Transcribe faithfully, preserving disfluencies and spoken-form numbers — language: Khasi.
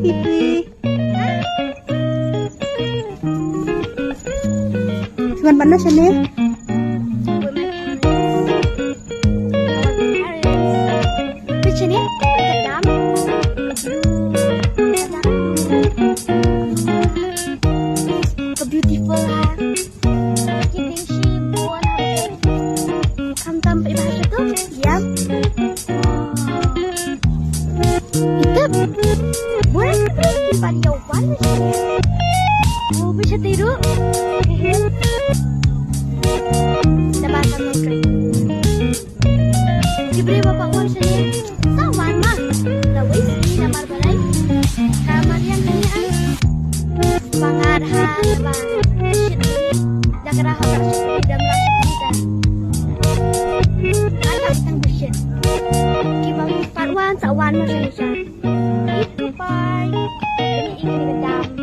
Tui. Wan ban na shane. Phi shane? Ka dam. Ka beautiful ha. Ki ding shi bun ha. Khamtam phi ba sha tu. Yam. Itep. Bun ki ban ïa wan. Oh, phi sha tu. Da ba sa nutri. Ki briew ba wan shane sa wan ma. La wei sini namar balei. Ka Mariam ni ai. Bangat ha ba. Shit. Da kara ha ba shit. Dam ra shit. Ai ka tang bushit. Ki ba part one sa wan ma shane sa. Itu pai. Ini ini dam.